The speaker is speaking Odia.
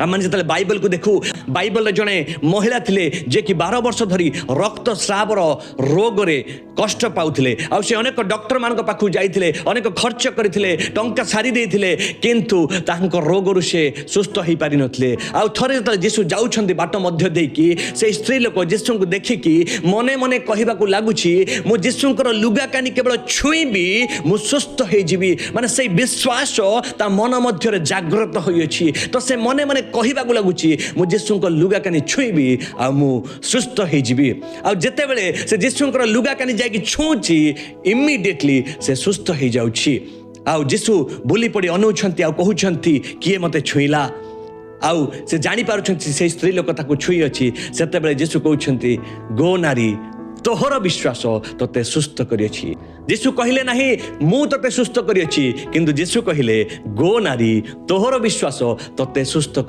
ଆମେ ଯେତେବେଳେ ବାଇବଲକୁ ଦେଖୁ, ବାଇବଲରେ ଜଣେ ମହିଳା ଥିଲେ, ଯିଏକି 12 ବର୍ଷ ଧରି ରକ୍ତସ୍ରାବର ରୋଗରେ କଷ୍ଟ ପାଉଥିଲେ। ଆଉ ସେ ଅନେକ ଡକ୍ଟରମାନଙ୍କ ପାଖକୁ ଯାଇଥିଲେ, ଅନେକ ଖର୍ଚ୍ଚ କରିଥିଲେ, ଟଙ୍କା ସାରି ଦେଇଥିଲେ, କିନ୍ତୁ ତାଙ୍କ ରୋଗରୁ ସେ ସୁସ୍ଥ ହେଇପାରିନଥିଲେ। ଆଉ ଥରେ ଯେତେବେଳେ ଯୀଶୁ ଯାଉଛନ୍ତି ବାଟ ମଧ୍ୟ ଦେଇକି, ସେଇ ସ୍ତ୍ରୀ ଲୋକ ଯୀଶୁଙ୍କୁ ଦେଖିକି ମନେ ମନେ କହିବାକୁ ଲାଗୁଛି, ମୁଁ ଯୀଶୁଙ୍କର ଲୁଗା କାନି କେବଳ ଛୁଇଁବି, ମୁଁ ସୁସ୍ଥ ହେଇଯିବି। ମାନେ ସେଇ ବିଶ୍ୱାସ ତା ମନ ମଧ୍ୟରେ ଜାଗ୍ରତ ହୋଇଅଛି। ତ ସେ ମନେ ମନେ କହିବାକୁ ଲାଗୁଛି, ମୁଁ ଯୀଶୁଙ୍କ ଲୁଗା କାନି ଛୁଇଁବି ଆଉ ମୁଁ ସୁସ୍ଥ ହେଇଯିବି। ଆଉ ଯେତେବେଳେ ସେ ଯୀଶୁଙ୍କର ଲୁଗା କାନି ଯାଇକି ଛୁଉଁଛି, ଇମିଡିଏଟଲି ସେ ସୁସ୍ଥ ହେଇଯାଉଛି। ଆଉ ଯୀଶୁ ବୁଲି ପଡ଼ି ଅନଉଛନ୍ତି ଆଉ କହୁଛନ୍ତି, କିଏ ମୋତେ ଛୁଇଁଲା? ଆଉ ସେ ଜାଣିପାରୁଛନ୍ତି ସେଇ ସ୍ତ୍ରୀ ଲୋକ ତାକୁ ଛୁଇଁ ଅଛି। ସେତେବେଳେ ଯୀଶୁ କହୁଛନ୍ତି, ଗୋ ନାରୀ, ତୋହର ବିଶ୍ୱାସ ତୋତେ ସୁସ୍ଥ କରିଅଛି। ଯୀଶୁ କହିଲେ ନାହିଁ, ମୁଁ ତୋତେ ସୁସ୍ଥ କରିଅଛି, କିନ୍ତୁ ଯୀଶୁ କହିଲେ, ଗୋ ନାରୀ, ତୋହର ବିଶ୍ୱାସ ତୋତେ ସୁସ୍ଥ କରି